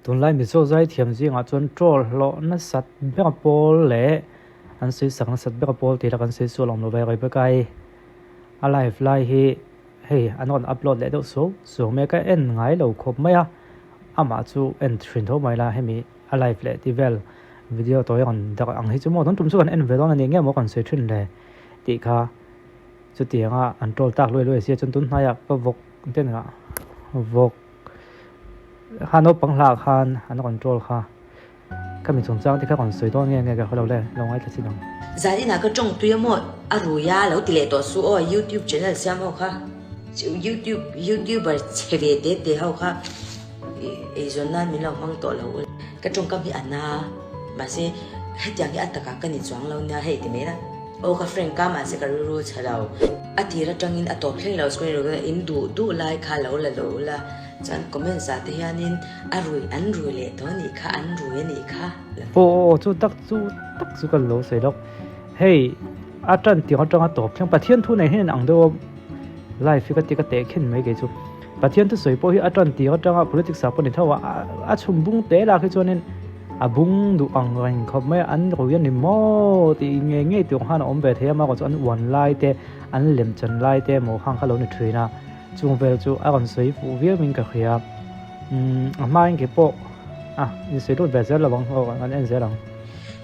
Tunlai Mizo zaithiam zingah chuan troll hlawh nasat ber pawl leh an sawisak nasat ber pawl tih lah kan sawi sual awm lo ve Rebecca-i a live lai hi hei an rawn upload leh deuh suau suau mai a ka en ngai lo khawp mai a amah chu en thin tho mai la hemi a live leh tih vel video tawi rawn darh ang hi chu maw tun tum chu kan en ve dawn a ni nge maw kan sawi thin le tih kha chutianga an troll tak luai luai sia chuan tun hnaiah ka vawk te nen ah vawk. Kha naupang hlah khan an rawn troll kha ka mi chungchang te kha rawn sawi dawn nge nge ka hre lo le, lo ngaithla chin ang. Zan inah ka tawng tui a maw a rui a lo ti leh tawh su aw youtube channel siam ho kha youtube youtuber chhe ve te te ho kha eizawn nan min lo hmang tawh lo ula ka tawngkam hi a na mahse hetiang hi a takah ka ni chuang lo nia hei ti mai la aw ka friend ka mahse ka rilru chhe lo a tir atangin a tawp thleng lo screen recorder in duh duh lai kha lo la lo ula Chuan comments ah te hianin a rui an rui leh tawh anih kha an rui anih kha. Aw aw chu tak chu tak chu ka lo sawi lawk. Hei a tan tiang atanga tawp thleng Pathian thu nei hian ang deuh a life hi ka ti ka teh khin mai kei chu. Pathian thu sawi pawh hi a tan tiang atanga politics ah pawh ni tho a a chhum bung te lak hi chuanin a bung duh ang reng khawp mai a an rui a ni maw tih ngei ngei tur khan a awm ve thei a amaherawhchu an uan lai te an lem chan lai te emaw khang kha lo ni thin a. Chung vel chu a rawn sawi fuh viau in ka hria. Umm a hma in keipawh a in sawi lut ve zel lo ang aw kan en zel ang.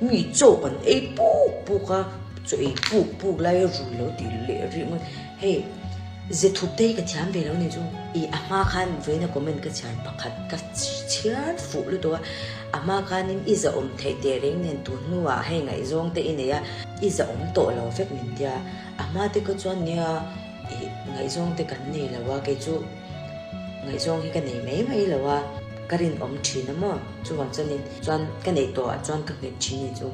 Mi chaw kan ei puk puk a, chaw ei puk puk lai a rui lo tih leh rih ngawt. Hei ze thup te hi ka thiam ve lo ni chu. I a hma khan vawiin a comment ka chhiar pakhat ka chhiar fuh lutuk a, a hma khanin i zahawm theih teh reng nen tun hnuah hei ngaihzawng te i nei a, i zahawm tawh lo vek min tia, a hma te kha chuan nia Ih, ngaihzawng te kan nei lo a, kei chu ngaihzawng hi ka nei mai mai lo a, ka rinawm thin a maw? Chuvang chuanin chuan ka neih tawhah chuan ka nghet thin ni chu.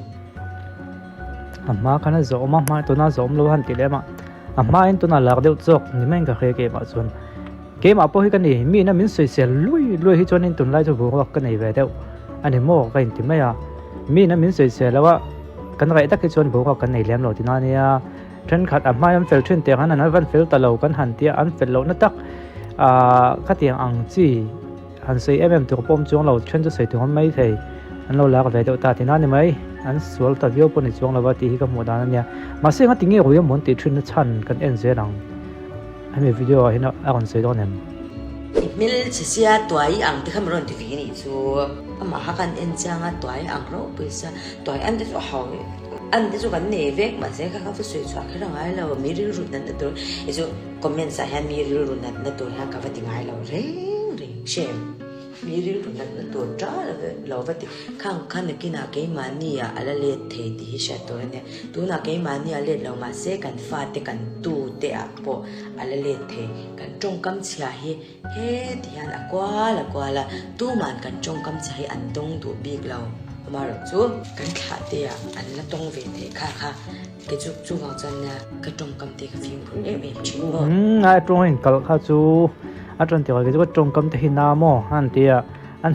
A hma khan a zawhawm a, hma tuna zawhawm lo han ti lem a, a hmain tuna lak deuh chawk ni maiin ka hria keimah chuan. Keimah pawh hi ka ni, mi ina min sawisel lui lui hi chuanin tunlai chu boruak ka nei ve deuh a ni maw ka inti mai a, mi ina min sawisel lo a, kan raih tak hi chuan boruak kan nei lem lo tina nia. Thenkhat a hmai an fel thin teh khan an van fel ta lo kan han tia an fel lohna tak ah khatiang ang chi han sawi em em tur pawh awm chuang lo then chu sawi tur awm mai thei an lo lak ve deuh ta tihna ni mai an sual ta viau pawh ni chuang lova tih hi ka hmuh dan a nia mahse engati nge rui amawn tih thin na chhan kan en zel ang hemi video ah hian a rawn sawi dawn em. I hmel chhe sia tuai ang te kha min rawn ti ve nih chu amah kha kan en chiang a tuai ang ropui sia tuai an te chu a hau An te chu kan nei vek mahse kha kha va sawi chhuah kher a ngai lo mi rilru natna tur hi chu comments ah hian mi rilru natna tur hian ka va ti ngai lo reng reng hrem mi rilru natna tur ta lo va ti khang kha nakinah keimahni ah a la let thei tih hi hriat tur a nia tunah keimahni ah let lo mahse kan fate kan tu te ah pawh a la let thei kan tawngkam chhia hi Heti hian a kual a kual a, tuman kan tawngkam che hi an tawng duh bik lo. Amaherawh chu kan thlah te ah an la tawng ve thei kha kha ke chu chuvang chuan nia ka tawngkam te ka fimkhur em em thin maw. Umm a tawng a inkalh kha chu a tawn tirh ah kei chu ka tawngkam te hi na maw a han ti a an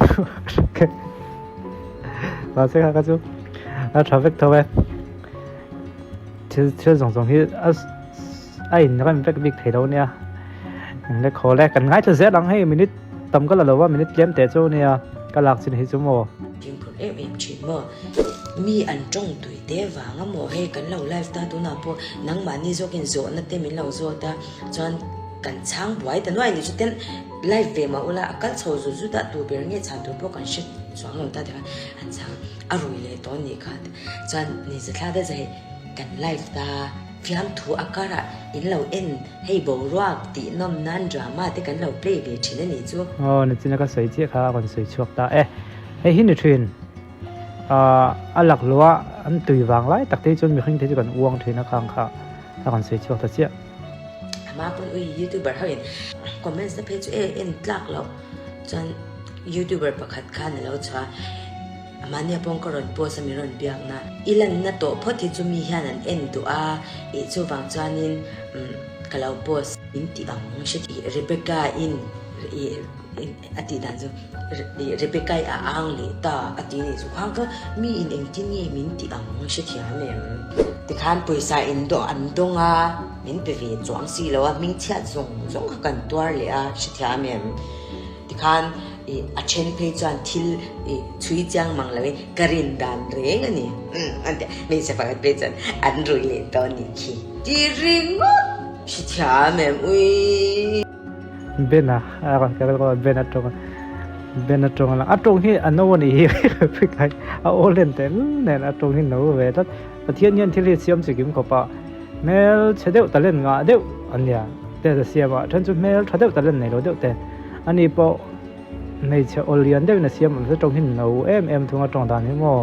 mahse kha kha chu a tha vek tho e thil thil zawng zawng hi a A in rem vek bik thei lo nia. Eng le khaw le, kan ngaithla zel ang hei minute tam ka la lo a, minute tlem teh chu nia ka lak chin hi chu maw. Fimkhur em em thin maw? Mi an tawng tui te vang a maw hei kan lo live ta tunah pawh nangmahni zawkin zawhna te min lo zawt a chuan kan chhang buai ta nuai ni chu ten live ve mah ula a kal chho zut zut a tu ber nge chhan tur pawh kan hre chuang lo ta ti khan an chhang a rui leh tawh a nih kha chuan ni zathla te zai kan live ta. Fiamthu a karah in lo en hei boruak tih nawm nan drama te kan lo play ve thin a nih chu. Aw nichina ka sawi chiah kha a rawn sawi chhuak ta e. Hei hi ni thin ah a laklawh a an tui vang lai tak te hi chuan mihring te chu kan uang thin a khang kha a rawn sawi chhuak ta chiah. Ama pawn ui youtuber ho in comments na phei chu e en tlak loh chuan youtuber pakhat khan alo chhuah a. Mahnia pawng ka rawn post a mi rawn biak na. I lanna tawh phawt hi chu mi hian an en duh a, ih chuvang chuanin ka lo post. In tih ang hre tih Rebecca in ih a tih dan chu ih Rebecca i a ang leh ta a ti nih chu khang kha mi in engtin nge min tih ang hre thiam em. Tikhan pawisa in dawh an dawng a, min pe ve chuang si lo a, hmingchhiat zawng zawng kha kan tuar leh a hre thiam em. Tikhan. Ih a then phei chuan thil ih chhui chiang mang loin ka rin dan reng a ni umm an ti a, hmeichhe pakhat phei chuan an rui leh tawh a nih khi ti ringawt hrethiam em ui. Ben-a a rawn kal rawh Ben a tawng a Ben a tawng a a tawng hi a no a nih hi a aw len teh lul nen a tawng hi no ve tlat Pathian hian thil hi a siam chikim khawp a hmel chhe deuh talent ngah deuh a nia te a siam a then chu hmel tha deuh talent nei lo deuh te. Ani pawh hmeichhe aw lian deuhin a siam awm se tawng hi no em em thung a tawng dan hi maw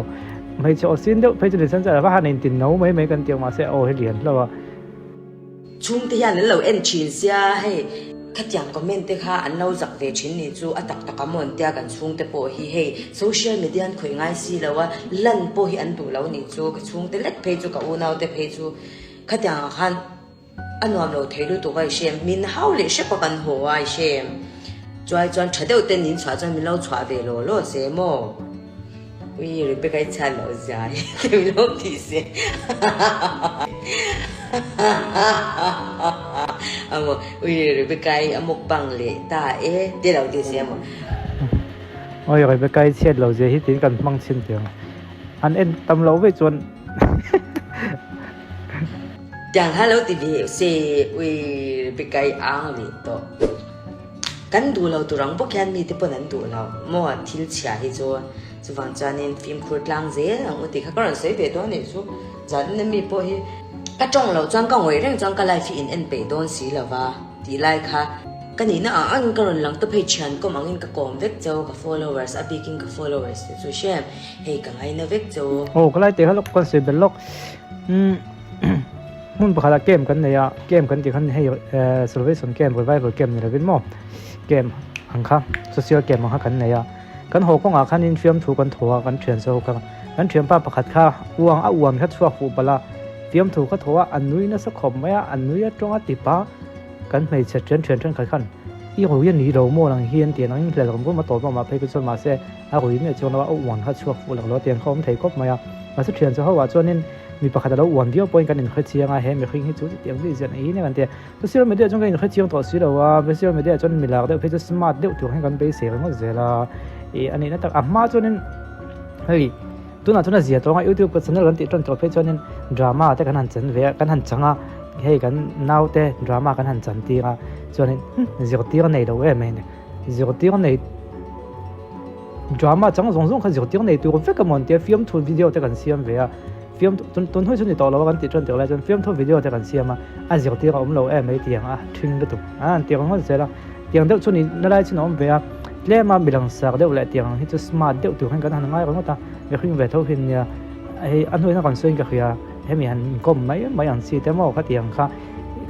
hmeichhe aw sin deuh phei chu ni sen chiah va han inti no mai mai kan ti ang mahse a aw hi lian hlauh a. Chhungte hian an lo en thin sia hei khatiang comment te kha an lo zak ve thin ni chu a tak tak a maw an tia kan chhungte pawh hi hei social media an khawih ngai si lo a lan pawh hi an duh lo ni chu ka chhungte lek phei chu ka unau te phei chu khatiang ah khan A nuam lo thei lutuk a i hrem, min hau leh hrep a kan haw a i hrem. Chuai chuan tha deuh ten in chhuah chuan min lo chhuah ve law law se maw? Ui Rebecca i chhiat loh zia hi te min lo ti se a maw Ui Rebecca i a mukbang leh ta e te lo ti se maw? Ui Rebecca i chhiat loh zia hi tiin kan hmang chhin teh ang. An en tam loh vek chuan. Tiang kha lo ti ve se ui Rebecca-i ang leh tawh. Kan duh lo tur ang bawk hian mite pawn an duh lo maw thil chhia hi chu chuvang chuanin fimkhur tlang zel ang u tih kha ka rawn sawi ve dawn anih chu zan in mi pawh hi ka tawng loh chuan ka ngawih reng chuan ka life hi in en peih dawn si lova tih lai kha ka nihna ang angin ka rawn lang tawp hei thian kawm angin ka kawm vek cheu ka followers a bikin ka followers te chu hrem hei ka ngaina vek cheu. Aw ka lai teh kha lawk ka sawi belh lawk. Umm hmun pakhatah camp kan nei a camp kan tih khan hei eh salvation camp revival camp ni lovin maw camp ang kha social camp ang kha kan nei a kan haw kawngah khanin fiamthu kan thaw a kan thian zo kha kan thianpa pakhat kha uang a uan kha chhuak fuh palh a fiamthu kha thaw a a nui nasa khawp mai a a nui atanga tipa kan hmeichhe thian thian thenkhat khan i rui a ni lo maw nang hian tiang angin hlel rawm rawm a tawp a mah phei chu chuan mahse a rui miah chuan lo a uan kha chhuak fuh lak lo a tiang kha awm thei khawp mai a mahse thian chu ho ah chuanin mi pakhat a lo uan viau pawhin kan inhre chiang a he mihring hi chu chutiang mi ziah nei in kan ti a social media chuan kan inhre chiang tawh si lo a social media chuan mi lak deuh phei chu smart deuh tur hian kan beisei ringawt zel a ih a nihna tak a hma chuanin hei tunah chuan a zia tawng a youtube ka channel kan tih tan tawh phei chuanin drama te kan han chan ve a kan han chang a hei kan naute drama kan han chan tir a chuanin zirtir a nei lo em mai a ni. Zirtir nei drama chang zawng zawng kha zirtir nei tur vek amaw an tia fiamthu video te kan siam ve a fiamthu tun tun hawi chu ni tawh lo a kan tih tan tir lai chuan fiamthu video te kan siam a a zirtir a awm lo em mai tiang a thing lutuk a an ti ringawt zel a tiang deuh chu ni na lai chin a awm ve a tlem a mi langsar deuh leh tiang ang hi chu smart deuh tur hian kan han ngai ringawt a mihring ve tho hin nia hei a hnuaiah kan sawiin ka hria hemi han inkawm mai mai ang chi te maw khatiang kha.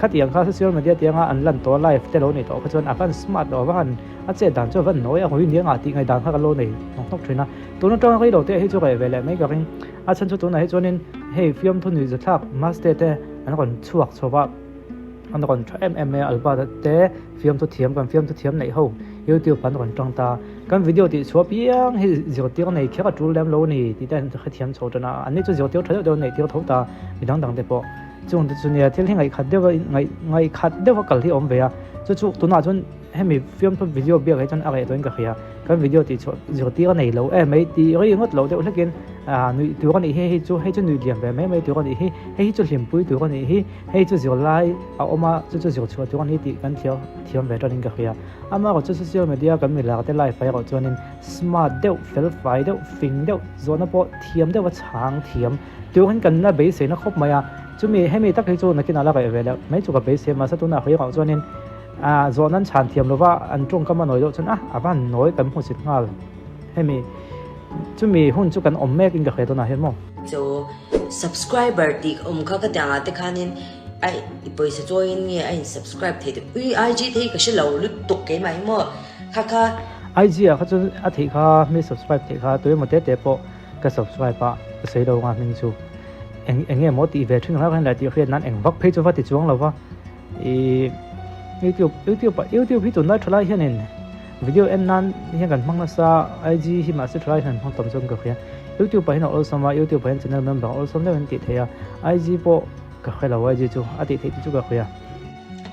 Khatiang kha social media tianga an lan tawh live te lo nei tawh kha chuan a van smart lo a va han a chet dan chu a van nawi a hawi nia ngah tih ngaih dan kha ka lo nei hnawk hnawk thin a tun atanga rei lo te hi chu reh ve leh mai ka ring a chhan chu tunah hi chuanin hei fiamthu nuih zathlak maste te an rawn chhuak chho va an rawn tha em em mai a Albert te fiamthu thiam kan fiamthu thiam neih ho youtube an rawn tang ta kan video tih chhuah piang hi zirtir nei kher a tul lem lo a ni tih te an hrethiam chho tan a an ni chu zirtir tha deuh deuh an neih tir tho ta midang dang te pawh. Chung te chu nia thil hi ngaihkhat deuh a ngaih ngaihkhat deuh a kal hi a awm ve a chu chu tunah chuan hemi fiamthu video biak hi chuan a reh tawhin ka hria kan video tih chhuah zirtir a nei lo em mai tih rei ngawt lo deuh hlekin ah nuih tur a nih hi hei chu hei chu nuih liam ve mai mai tur a nih hi hei hi chu hlimpui tur a nih hi hei chu zirlai a awm a chu chu zir chhuah tur a ni tih kan thiam thiam ve tanin ka hria amaherawh chu social media kan mi lar te live ah erawh chuanin smart deuh fel fai deuh fing deuh zawhna pawh thiam deuh a chhang thiam. Turin kan la beiseina khawp mai a, chumi hemi tak hi chu nakinah la reh ve leh mai chu ka beisei mahse tunah hawi rauh chuanin ah zawhna an chhan thiam lova an tawngkam a nawi deuh chuan ah a van nawi kan hmu sit nghal hemi chumi hun chu kan awm mek in ka hre dawnah hian maw. Chu subscriber tih awm kha ka tiang ah te khanin a i pawisa chawiin nge a in subscribe thei te ui IG te hi ka hre lo lutuk keimah hi maw kha kha. IG ah kha chuan a theih kha mi subscribe theih kha tuemaw te te pawh. Ka subscribe a, ka sawi lo anga hming chu eng eng nge maw tih ve thin ang hlai tih hriat nan eng vak phei chu va ti chuang lo va ih youtube youtube ah youtube hi tunlai thalai hianin video en nan hian kan hmang nasa IG hi mahse thalai hian an hmang tam chuan ka hria youtube ah hian a awlsam a youtube ah hian channel member awlsam deuhin tih theih a IG pawh ka hre lo IG chu a tih theih te chu ka hria.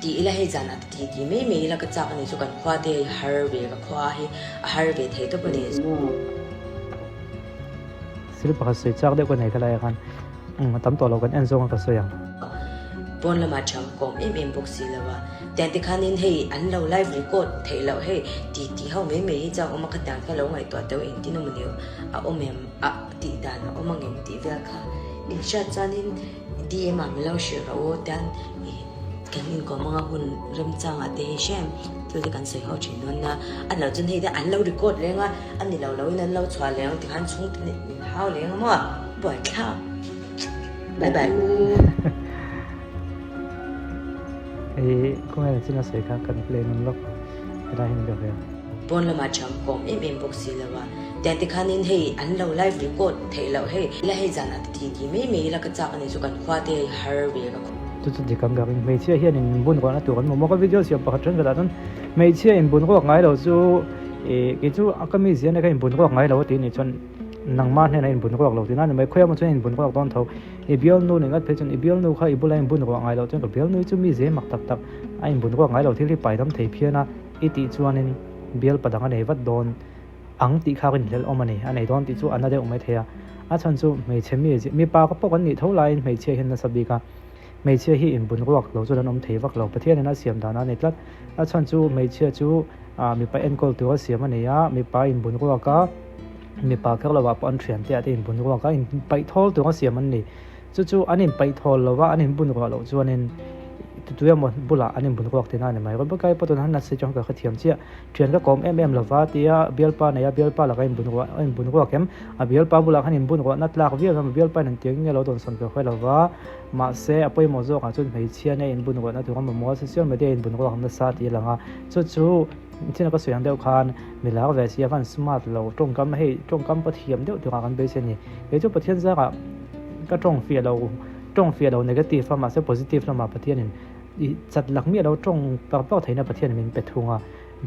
Ti ila hei zanah te ti ti mai mai ila ka chak a ni chu kan khua te hi har ve ka khua hi a har ve thei tawp a ni. Thil pakhat sawi chak deuh ka nei kha laiah khan a tam tawh lo kan en zawng a ka sawi ang. Pawn lamah thiam kawm em em bawk si lo a, tiang te khanin hei an lo live record theih loh hei ti ti ho mai mai hi chuan awm a khatiang kha lo ngaihtuah teuh engtin awm aniu a awm em a tih dan a awm angem tih vel kha inhriat chuanin DM ah min lo hrilh rawh u tiang ih kan inkawm anga hun remchangah te hi hrem thil te kan sawi ho thin dawn nia a lo chuan hei te an lo record reng a a ni lo lo in an lo chhuah leh ang tikhan chhungte nen min hau leng a maw buaithlak bye bye u. Hei khawngaih na chin a sawi kha kan play nawn lawk helai hian ka hria. Pawn lamah thiam kawm em em bawk si lo a, tiang te khanin hei an lo live record theih loh hei ila hei zanah te ti ti mai mai ila ka chak a ni chu kan khua te hei har ve ka khua. Chu chu dik ang ka ring hmeichhia hian in bun ruahna tur an mamawh ka video siam pakhat thenkhatah chuan hmeichhia in bun ruak ngai lo chu ih kei chu ka mi zian e ka in bun ruak ngai lo a tih nih chuan nangmah hnenah in bun ruak lo tihna a ni mai khawiah maw chuan in bun ruak dawn tho i bialnu nih ngat phei chuan i bialnu kha i bula in bun ruah ngai loh chuan ka bialnu hi chu mi zia mak tak tak a in bun ruak ngai lo thil hi paidam thei phian a. I tih chuanin bialpa dang a nei vat dawn ang tih kha ka inhlelh awm a ni. A nei dawn tih chu a na deuh mai thei a. A chhan chu hmeichhe mi mipa ka pawh kan nih tho laiin hmeichhia hian nasa bik a. Hmeichhia hi inbun ruak lo chuan an awm thei vak lo. Pathianin a siam dan a ni tlat. A chhan chu hmeichhia chu mipa enkawl tur a siam a ni a, mipa inbun ruak a, mipa kher lovah pawh an thiante ah te inbun ruak a, inpaih thawl tur a siam an ni. Chu chu an inpaih thawl lo va, an inbun ruah loh chuanin tutui emaw bulah an inbun ruak tihna a ni mai. Rebecca-i pawh tunah nasa chuan ka hrethiam chiah. Thian ka kawm em em lo va tia bialpa nei a, bialpa lakah inbun ruah a inbun ruak em? A bialpa bulah khan inbun ruahna tlak viau em? A bialpa in engtiang nge lo dawnsawn ka hre lo va, mahse a pawimawh zawkah chuan hmeichhia nia inbun ruahna tur a mamawh a, social media inbun ruak nasa tih a lang a, chu chu thil ka sawi ang deuh khan mi lar ve si a van smart lo tawngkam hei tawngkam pawh thiam deuh turah kan beisei a ni. Kei chu Pathian zarah Ka tawng fiah lo, tawng fiah lo negative a mahse positive lamah Pathianin i chat lak miah lo tawng par par theihna Pathianin min pe thung a,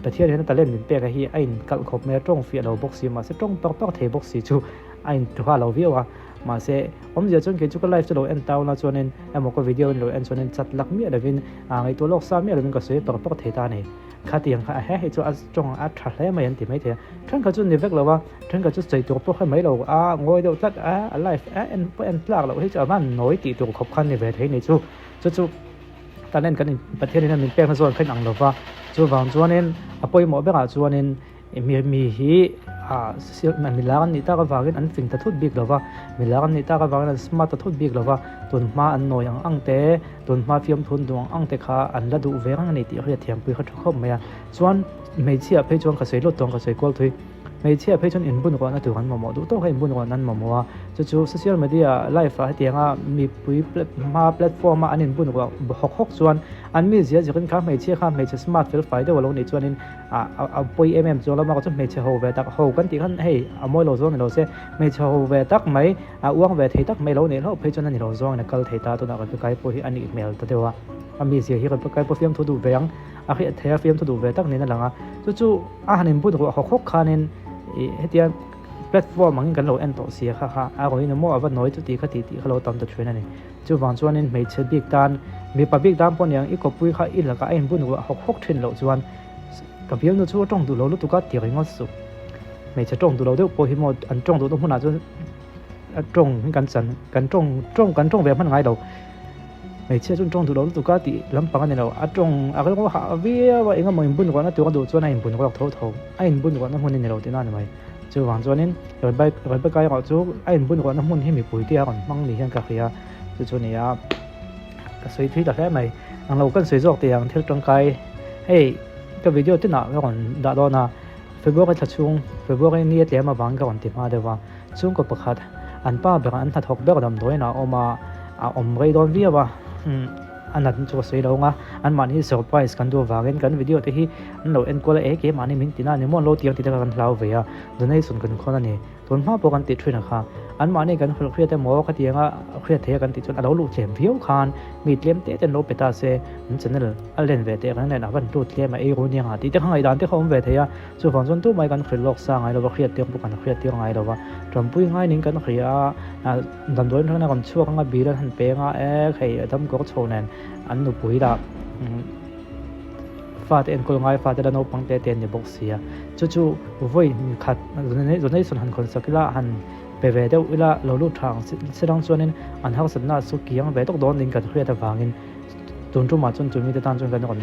Pathian hian a talent min pek a hi a in kalh khawp mai a, tawng fiah lo bawk si mahse tawng par par thei bawk si chu a in tuha lo viau a, mahse awmzia chuan kei chu ka live chu lo en tau la chuanin emaw ka video in lo en chuanin chat lak miah lovin ngaihtuah lawk sa miah lovin ka sawi par par thei ta a ni. Khatiang kha a he hei chu a tawng a tha hle mai an ti maithei a, thenkhat chu ni vek lo a, thenkhat chu sawi tur pawh kha mai lo a ngawi deuh tlat a, a life a en pawh en tlak loh hi chu a van nawi tih tur khawp khan ni ve thei ni chu, chu chu talent kan in Pathian in a min pekna zawn kha in ang lo va, chuvang chuanin a pawimawh berah chuanin Mi mi hi ah milar an nih tak avangin an fing ta thut bik lo va, milar an nih tak avangin an smart ta thut bik lo va, tunhma an nawi ang ang te, tunhma fiamthu an duh ang ang te kha an la duh ve reng a ni tih hriat thiampui kha tha khawp mai a. Chuan hmeichhia phei chuan ka sawi lut tawng ka sawi kual thui, hmeichhia phei chuan inbun ruahna tur an mamawh duh tawk a inbun ruahna an mamawh a, chu chu social media live ah hetianga mipui hma platform a an inbun ruah hawk hawk chuan an mizia zirin kha hmeichhia kha hmeichhe smart fel fai deuh a lo nih chuanin A pawi em em chuang lo mah chu hmeichhe ho ve tak ho kan tih khan hei a mawi lo zawng ni lo se hmeichhe ho ve tak mai a uang ve thei tak mai lo nih hlauh phei chuan a ni lo zawngin a kal thei ta tunah Rebecca-i pawh hi a nih hmel ta deuh a a mizia hi Rebecca-i pawh fiamthu duh ve ang a hriat theih a fiamthu duh ve tak niin a lang a chu chu a han inbun ruah hawk hawk khanin ih hetia platform angin kan lo en tawh si a kha kha a rawn in maw a va nawi chu tih kha tih tih kha lo tam ta thin a ni. Chuvang chuanin hmeichhe bik tan, mipa bik tan pawh niang i kawppui kha i lakah a inbun ruah hawk hawk thin loh chuan ka bialnu chu a tawng duh lo lutuk a ti ringawt suh. Hmeichhe tawng duh lo deuh pawh hi maw an tawng duhna hmunah chuan a tawng hi kan chan kan tawng tawng kan tawng ve hman ngai lo. Hmeichhia chuan tawng duh lo lutuk a tih lampang a ni lo, a tawng a rilru hah viau a engemaw inbun ruahna tur a duh chuan a inbun ruak tho tho, a inbun ruahna hmun a ni lo tihna a ni mai. Chuvang chuanin Rebecca erawh chu a inbun ruahna hmun hi mipui te a rawn hmang ni hian ka hria chu chu nia ka sawi thui ta hle mai. Ang lo kan sawi zawk teh ang thil tangkai hei ka video tinah ka rawn dah dawn a February thla chhung February ni a tlem avangin ka rawn ti hma deuh a chhungkaw pakhat an pa ber an hnathawk ber damdawiin a awm a a awm rei dawn viau a. A nat chu ka sawi lo ang a, anmahni surprise kan duh avangin kan video te hi an lo enkual a, e keimahni min tina a ni maw an lo ti ang tih te kha kan hlau ve a, donation kan khawn a ni. Tun hma pawh kan tih thin a kha, anmahni kan hrilh hriat emaw khatianga hriat theih a kan tih chuan a lo luh tlem viau khan mi tlem te ten lo pe ta se, an channel a len ve teh reng nen a van lut tlem a ei ru nia tih te kha ngaihdan te kha awm ve thei a, chuvang chuan tumah hi kan hrilh lawk sa ngai lo va, hriat tir pawh kan hriat tir ngai lo va, tanpui ngai ning kan hria a. Damdawiin atangin a rawn chhuak anga bill an han peng a, e hei a dam kawr chho nen an nupui lah. Fate enkawl ngai fate la naupang te te an ni bawk si a. Chu chu vawi khat donation han khawn sak ila han pe ve deuh ila lo lut tha ang se lang chuanin an harsatna chu kiang ve tawk dawn niin kan hriat avangin tun tumah chuan chumi te tan chuan kan rawn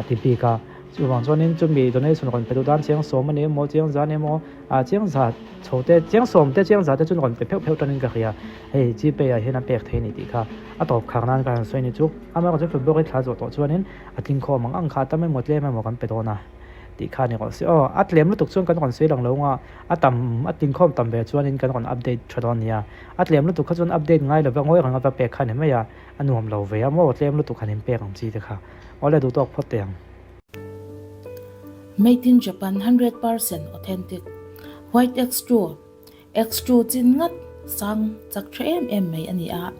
ti bik a. Chuvang chuanin chumi donation rawn pe duh tan chiang sawm a ni emaw chiang za a ni emaw ah chiang za chho te chiang sawm te chiang za te chu rawn pe pheuh pheuh tanin ka hria. Hei Gpay ah hian a pek thei a ni tih kha a tawp khar nan ka han sawi a ni chu. Amaherawhchu February thla zawh tawh chuanin a tling khawm ang ang kha a tam emaw tlem emaw kan pe dawn a tih kha a ni rawh se aw. A tlem lutuk chuan kan rawn sawi lang lo nga a tam a tling khawm tam ve chuanin kan rawn update tha dawn nia. A tlem lutuk kha chuan update ngai lova ngawi reng ava pek kha a ni mai a, a nuam lo ve a maw tlem lutuk han inpek ang chi te kha. Awle duh tawk phawt teh ang. Made in Japan 100% authentic White X2 X2 chin ngat sang chak tha em em mai a ni a.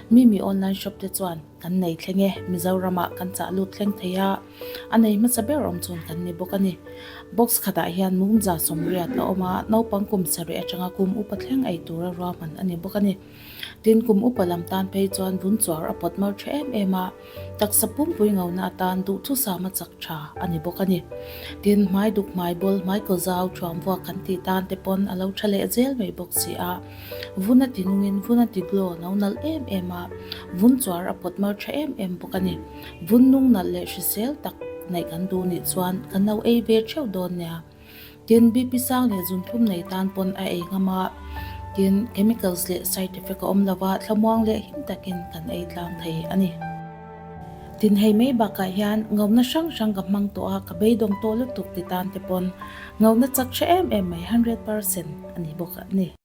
Mimi online shop te chuan kan nei thleng e, Mizoramah kan chah lut thleng thei a, a nei hmasa ber awm chhun kan ni bawk a ni. Box khatah hian mumza sawmriat a awm a, naupang kum sarih atanga kum upa thleng ei tura ruahman a ni bawk a ni. Tin, kum upa lam tan phei chuan vun chuar a pawt mar tha em em a, taksa pumpui ngona atan duhthusam a chak tha a ni bawk a ni. Tin, hmai duk hmai bawl, hmai kaw zau, thuam vuak kan tih tan te pawn a lo tha leh zel mai bawk si a. Vun a ti nungin vun a ti glow no nalh em em a, vun chuar a pawt mar tha em em bawk a ni. Vun nung nalh leh hrisel tak neih kan duh nih chuan kan lo ei ve theuh dawn nia. Tin, BP sang leh zunthum nei tan pawn a ei ngam a, tin, chemicals leh side effect a awm lo va, thlamuang leh him takin kan ei tlang thei a ni. Tin, hei mai bakah hian ngauna hrang hrang ka hmang tawh a, ka beidawng tawh lutuk ti tan te pawn ngauna chak hre em em mai, 100% a ni bawk a ni.